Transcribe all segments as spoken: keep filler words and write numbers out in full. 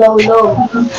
Long, long.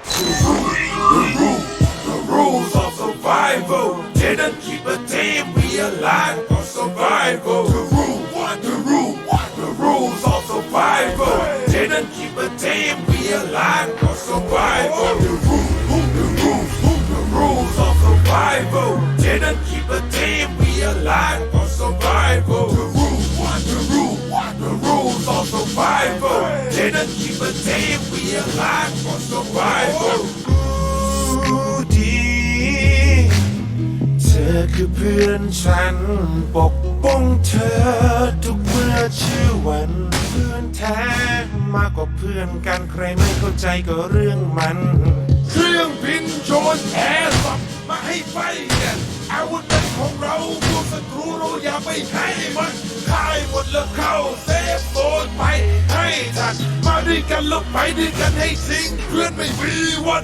The rules of survival didn't keep a team, we aligned for survival. The rule, what? The rule, what? The rules of survival didn't keep a team, we aligned for survival. The rules, the rules, the Life for survival. The rules, the rules, the rules of survival. They don't give a damn, we alive for survival. รู้ดี เธอคือเพื่อนฉัน ปกป้องเธอทุกเมื่อเช้าวัน เพื่อนแท้มากกว่าเพื่อนกัน ใครไม่เข้าใจก็เรื่องมัน เครื่องบินโดรนแอร์ มาให้ไฟเนี่ย อาวุธเป็นของเรา พวกศัตรูเราอย่าไปให้มัน ฆ่าให้หมดแล้วเข้าเซฟโซนไปให้ทัน มาด้วยกันแล้วไปด้วยกันให้ทิ้ง เพื่อนไม่มีวัน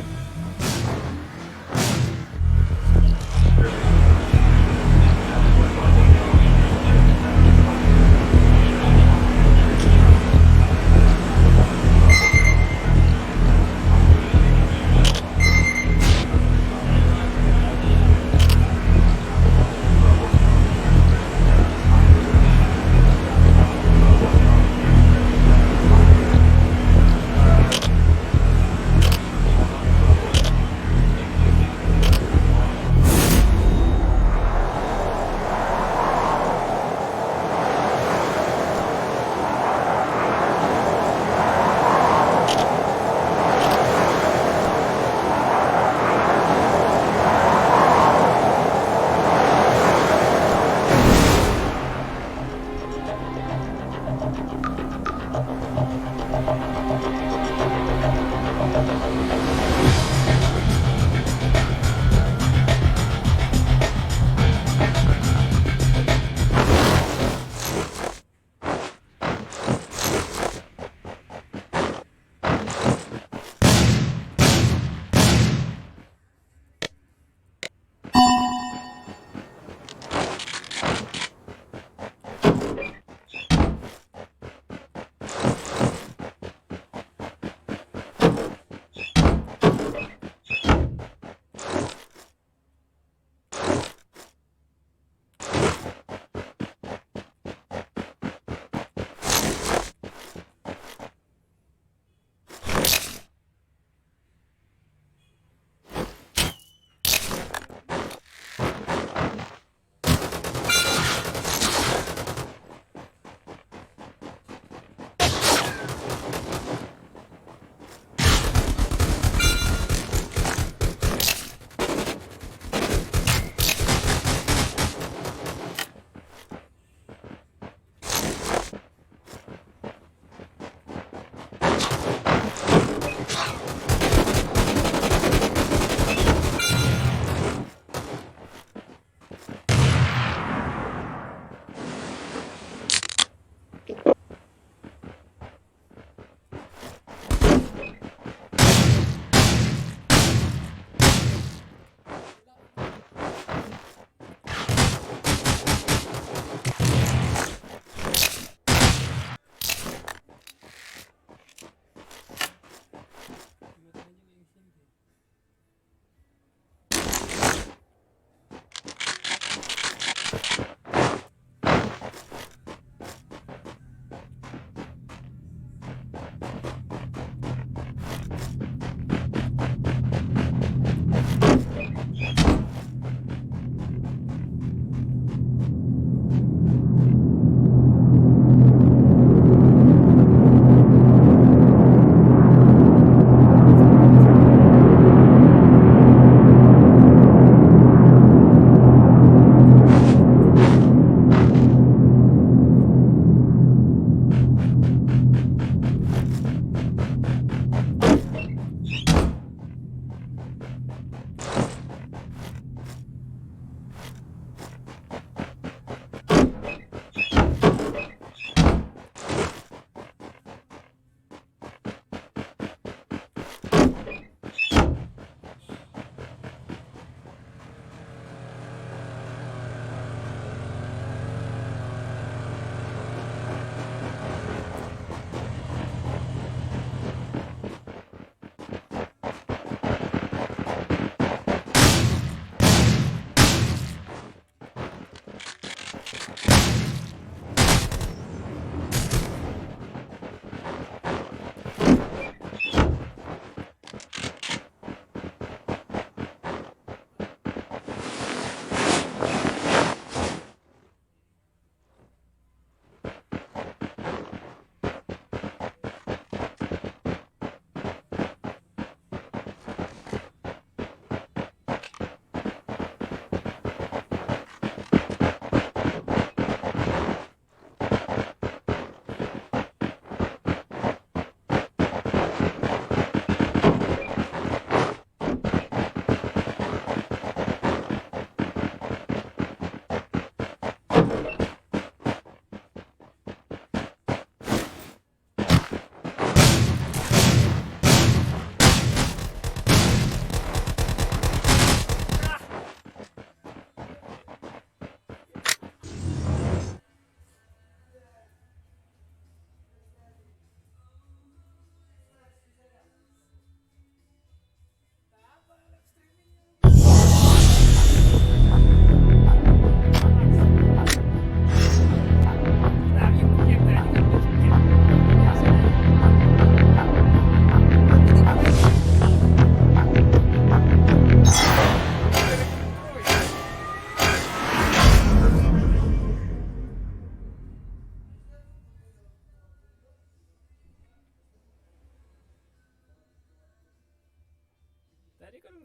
Kan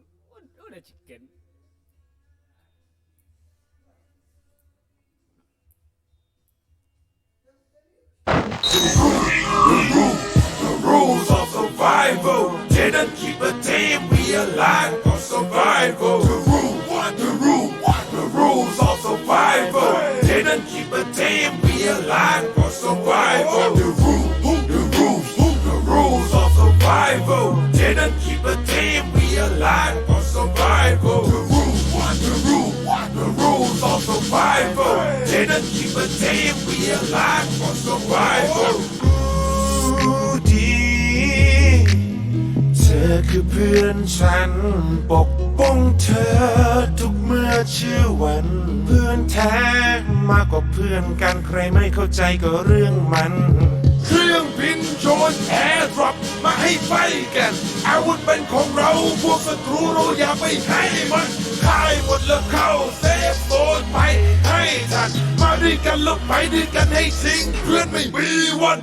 udah chicken. The rules of survival. Didn't keep a team, we aligned for survival. The rule, what the rule, what the rules of survival. Didn't keep a team, we aligned for survival. The rule, who the rules, who the rules of survival. Didn't keep a team, we aligned for survival. The rule, what the rule, what the rules of survival. Didn't keep a team, we aligned for survival. รู้ดี เธอคือเพื่อนฉัน ปกป้องเธอทุกเมื่อเชื่อวัน เพื่อนแท้มากกว่าเพื่อนกัน ใครไม่เข้าใจก็เรื่องมัน เครื่องบินโดรนแอร์ดรอปมาให้ไฟกัน อาวุธเป็นของเรา พวกศัตรูเราอย่าไปให้มัน ฆ่าให้หมดแล้วเข้าเซฟโซนไปให้ทัน มาด้วยกันแล้วไปด้วยกันให้ทิ้ง เพื่อนไม่มีวัน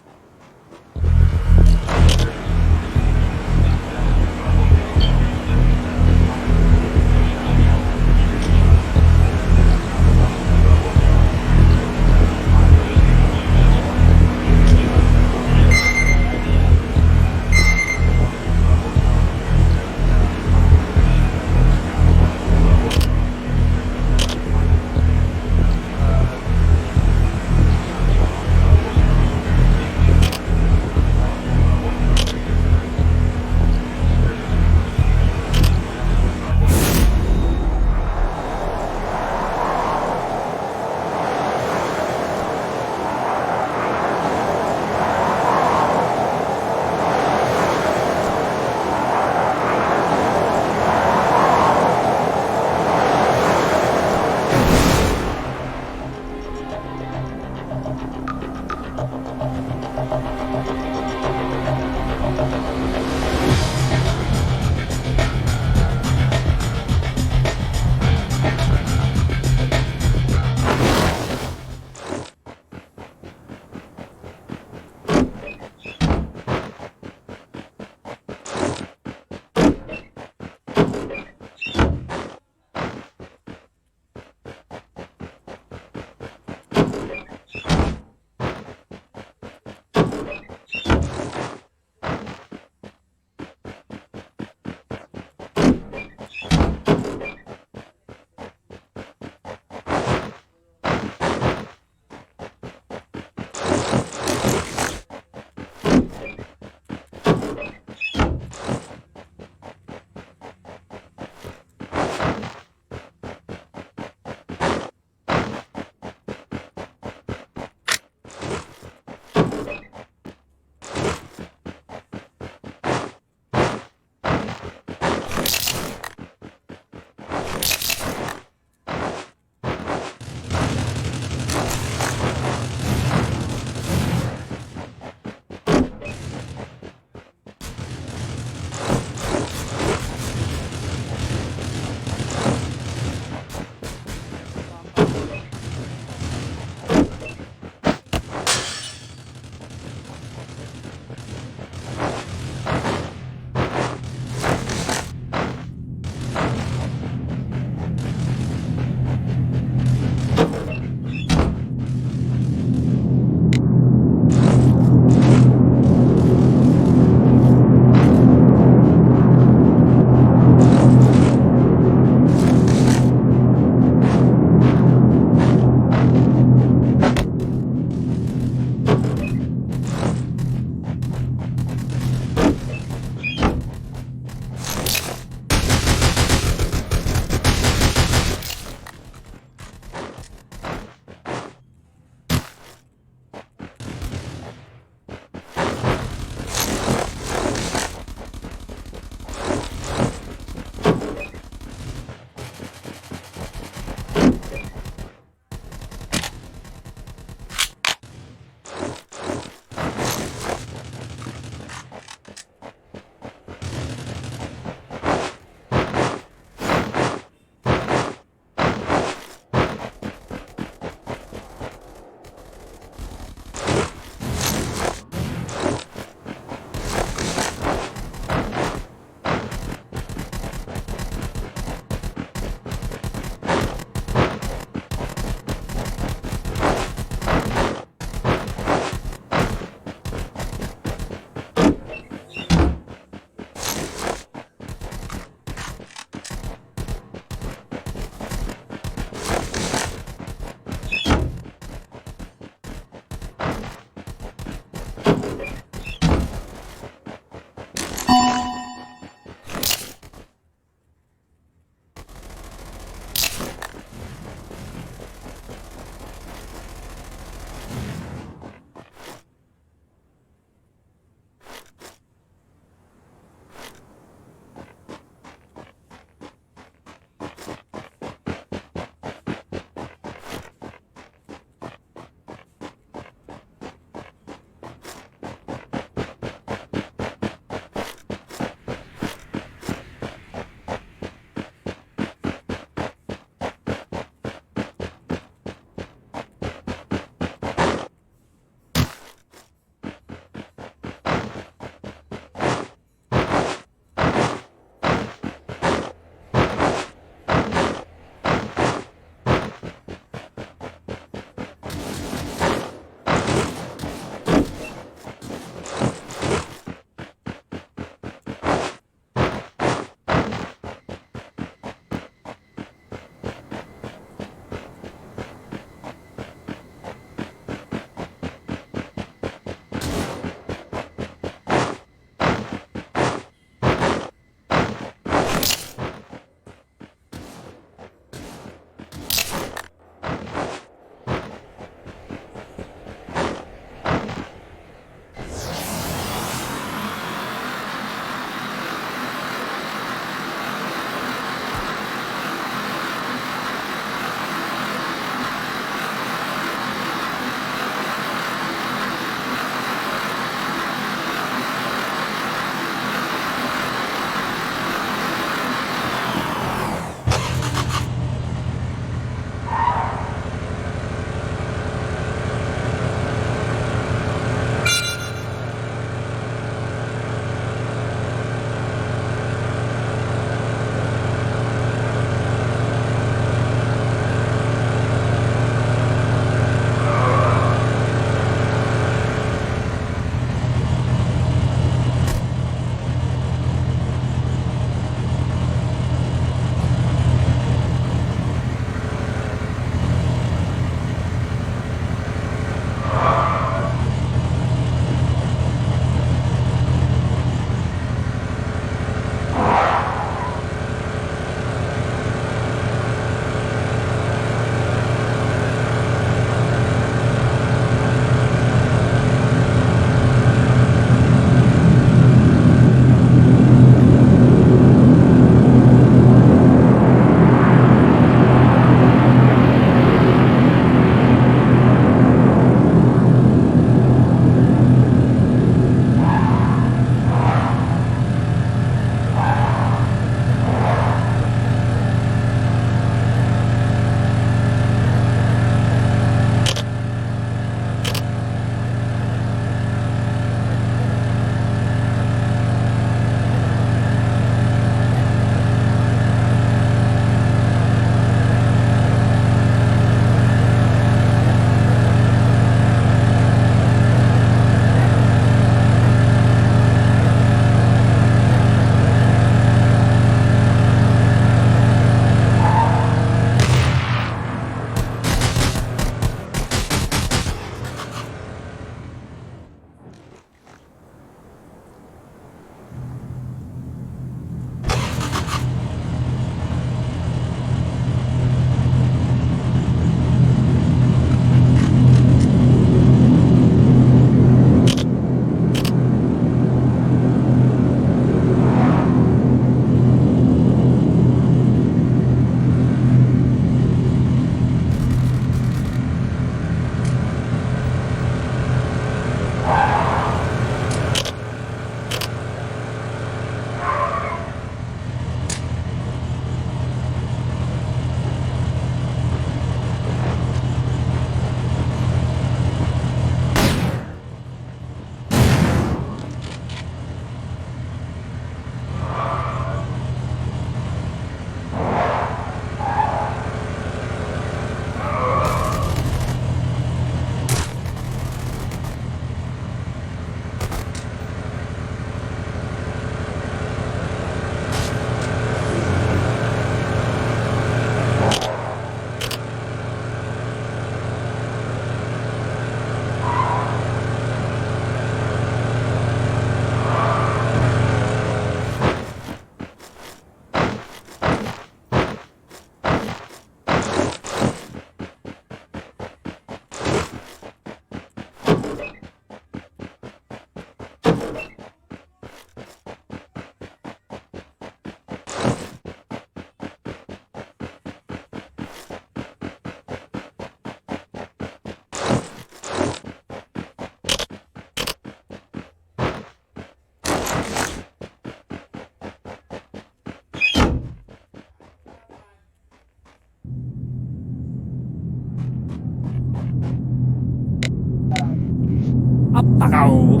Pakau.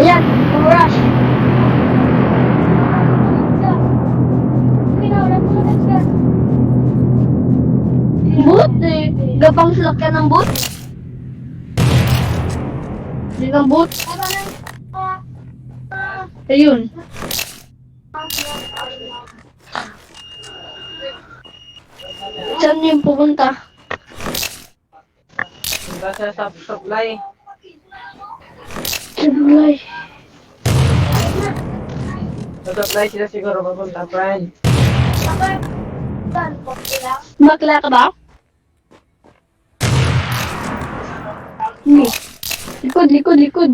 Yan, rush. Bot, eh. Gampang selekan ng bot. Di ng bot. Ayun. Saan yung pupunta? Punta sa sub- supply. Supply. Sa supply sila siguro papunta, friend. Bakla ka ba? Ni. Likod, likod, likod.